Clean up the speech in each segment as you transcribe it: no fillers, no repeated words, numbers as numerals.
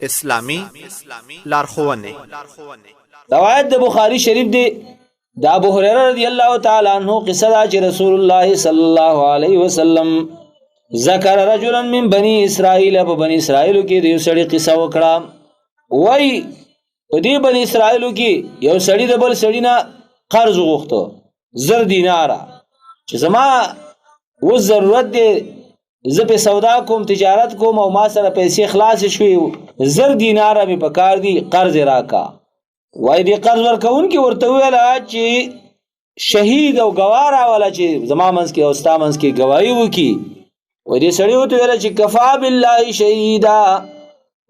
اسلامي لارښوونې. روایت د بخاری شریف دی، د ابو هريره رضی الله تعالی عنہ قصه دا چې رسول الله صلی الله علیه وسلم ذکر رجلا من بني اسرائیل، په بني اسرائیل کې د یو سړي قصه وکړه. وای په دې بني اسرائیل کې یو سړي د بل سړي نه قرض غوښته 1000 دیناره، چې زما و ضرورت دی، زه په سودا کوم، تجارت کوم او ما سره پیسې خلاص شوې، 1000 دیناره مې پکار دي، قرض راکا. وای دی قرض ورکون کې ورته ویل چې شهید او گواه راوله چې زما منځ کې او ستا منځ کې گواهی وکي. وای دې سړی ورته ویل چې کفا بالله شهیدا،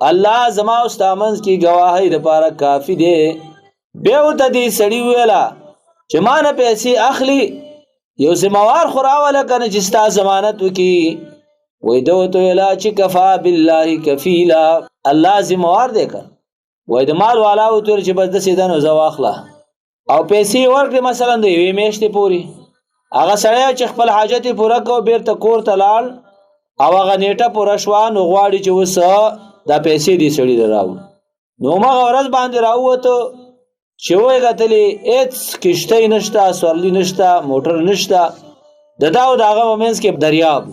الله زما او ستا منځ کې گواهی لپاره کافی دی. بیا ورته دې سړی ویل چې ما نه پیسې اخلي، یو ذمہوار خو راوله کنه چې ستا ضمانت وکي. وای ده ورته ویل چې کفا بالله کفیلا، الله ذمہوار دی کنه. وای د مال والا ورته ویل چې بس داسې ده نو زه واخله، او پیسې ورکړې مثلا د یوې میاشتې پورې. هغه سړی چې خپل حاجت یې پوره کړ بیرته کور ته لاړ او هغه نیټه پوره شوه، نو غواړي چې اوس دا پیسې دې سړي له راوړي. نو هماغه ورځ باندې راووته چې ویې کتلې هېڅ کښتۍ نشته، سورلي نشته، موټر نشته، د دا او د هغه په منځ کې دریاب،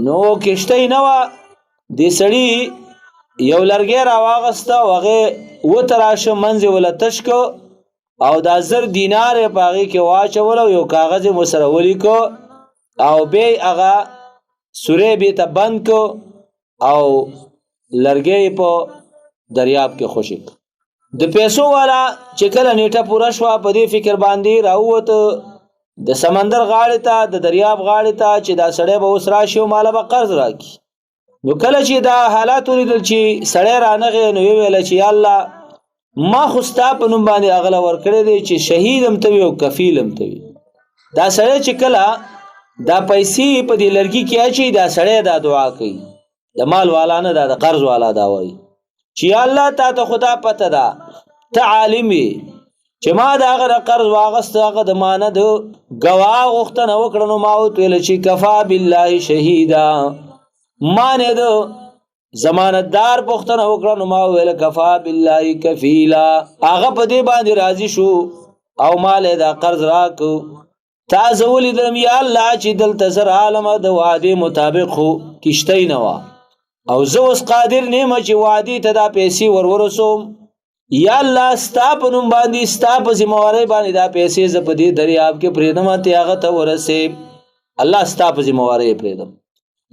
نو کښتۍ نه وه. دې سړي یو لرګی راواغسته او هغې وتراشه، منځ یې وله تش کړ او دا 1000 دینار یې په هغې کې واچول او یو کاغذ یې ورسره ولیکو او بیا یې هغه سوری بیرته بند کړ او لرګی یې په دریاب کې خوشې کړ. د پیسو والا چې کله نیټه پوره شوه په دې فکر باندې راووته د سمندر غاړې ته، د دریاب غاړې ته، چې دا سړی به اوس راشي او ماله به قرض راکړي. نو کله چې دا حالات ولیدل چې سړی رانغی، نو یې ویل چې یا الله، ما خو ستا په نوم باندې هغه له ورکړی دی چې شهید هم ته وي او کفیل هم ته وي. دا سړی چې کله دا پیسې په دې لرګي کې اچي، دا سړی دا دعا کوي، د مال والا نه، دا د قرض والا دا وایي چې یا الله، تا ته خدا پته ده، ته عالم یې، چې ما د هغه د قرض واغسته، هغه د ما نه د ګواه غوښتنه وکړه، نو ما ورته ویل چې کفا بالله شهیدا. ما نه د ضمانتدار پوښتنه وکړه، نو ما ویل کفا بالله کفیلا. هغه په دې باندې راضي شو او ما له دا قرض راکو. تا زه ولیدلم یا الله چې دلته زه راغلم د وعدې مطابق، خو کښتۍ نه وه او زه اوس قادر نه یم چې وعدې ته دا پیسې ور ورسوم. یا الله، ستا په نوم باندې، ستا په ذمهوارۍ باندې دا پیسې زه په دې دریاب کې پرېږدم، ته هغه ته ورسې. الله، ستا په ذمهوارۍ یې پرېږدم.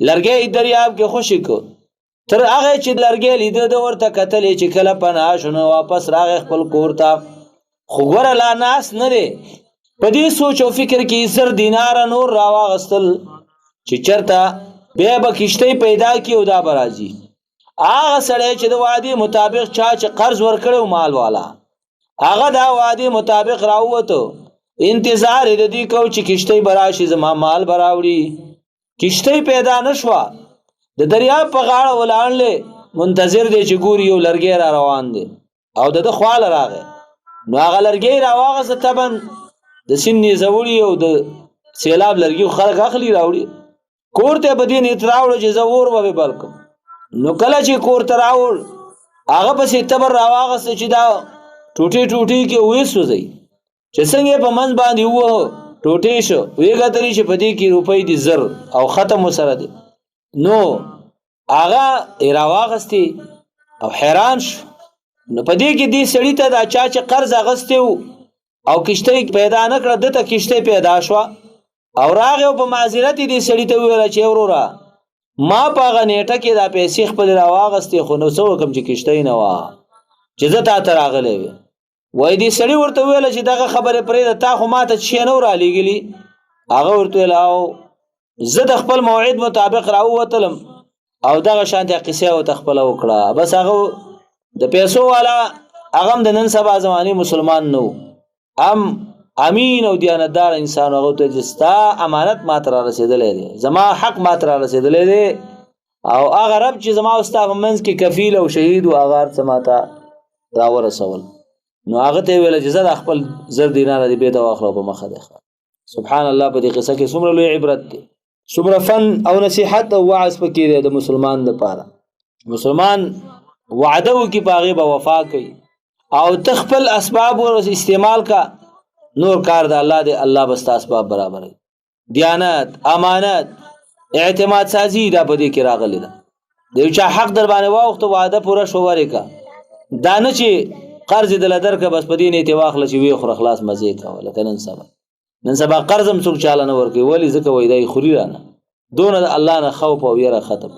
لرګی یې دریاب کې خوشې کړ. تر هغه چې لرګی لیده ده ورته کتلې، چې کله پناه شو نو واپس راغی خپل کور ته. خو ګوره لا ناست نه دی، په دې سوچ او فکر کې 1000 دیناره نور راواغستل چې چرته بیا به کښتۍ پیدا کړي او دا به راځي. هغه سړی چې د وعدې مطابق چا چې قرض ورکړی و مال والا، هغه دا وعدې مطابق راووتو، انتظار یې د دې کو چې کښتۍ به راشي، زما مال به راوړي. کښتۍ پیدا نه شوه، د دریاب په غاړه ولاړ دی، منتظر دی چې ګوري یو لرګی را روان دی او د ده خواله راغی. نو هغه لرګی راواغسته، طبعا د سیند نیزه وړي او د سیلاب لرګي خلک اخلي راوړي. کور ته په دې نیت راوړو چې زه اور به بل کړم. نو کله چې کور ته راوړ، هغه پسې تبر راواغسته چې دا ټوټې ټوټې کې ویې سوځوي. چې څنګه په منځ باندې ووهه ټوټې شو، ویې کتلې چې په دې کې روپۍ دي 1000 او ختم ورسره دی. نو هغه یې راواغستې او حیران شو. نو په دې کې دې سړي ته دا چا چې قرض اخیستی و او کښتۍ پیدا نه کړه، ده ته کښتۍ پیدا شوه او راغی او په معذرت یې دې سړي ته وویل چې وروره، ما په هغه نیټه کې دا پیسې خپلې راواغستې، خو نو څه وکړم چې کښتۍ نه وه چې زه تا ته راغلی وې. وای دې سړي ورته وویل چې دغه خبرې پرېږده، تا خو ما ته څه نه و رالیږلي. هغه ورته وویل او زه د خپل موعد مطابق راووتلم او دغه شانتې قصه ورته خپله وکړه. بس هغه د پیسو والا هغه هم د نن سبا زمانې مسلمان نه و، هم امین او دیانتدار انسان. هغه ته چې ستا امانت ما ته رارسېدلی دی، زما حق ما ته رارسېدلی دی، او هغه رب چې زما او ستا په منځ کې کفیل او شهید و، هغه هر څه ما ته راورسول. نو هغه ته ویل چې زه د خپل 1000 دیناره دې بیرته واخله په مخه دی. سبحان الله، په دې قصه کې څومره لوی عبرت دی، څومره فن او نصیحت او وعظ پکې دی د مسلمان لپاره. مسلمان وعده وکي، په هغې به وفا کوي. او ته خپل اسباب ور استعمال کا، نور کار د الله دی، الله به ستا اسباب برابروي. دیانت، امانت، اعتماد سازي دا په دې کې راغلې ده. د یو چا حق در باندې واوښته، وعده پوره شو، ورې کا. دا نه چې قرض دې له درکه، بس په دې نیت یې واخله چې ویې خوره، خلاص، مزې کوه. لکه نن سبا قرض هم څوک چاله نه ورکوي. ولې؟ ځکه وایي دا یې خوري رانه. دونه د الله نه خوف او یره ختم.